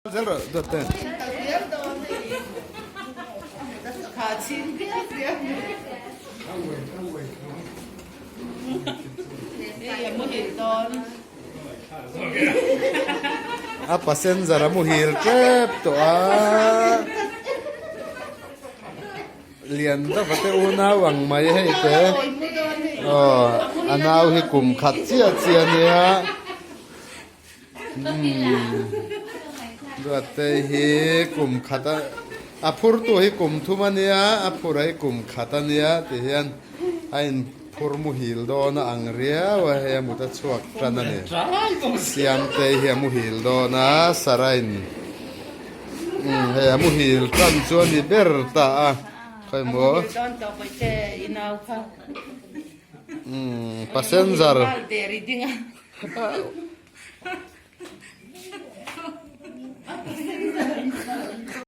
Zel rawh dawt te. A passenger a muhil tep tawh a. Lian deuh te unau ang mai hei te. Aw a nau hi kum khat chiah chiah a nia. Duattei hi kum khat a a phur tu hi kum thum a nia a phur a hi kum khat a nia ti hian a in phur muhil dawn a ang riau a hei a mut a chhuak tan a ni Siamtei hi a muhil dawn a Sarain hei a muhil tan chu a ni ber ta a khawimaw passenger.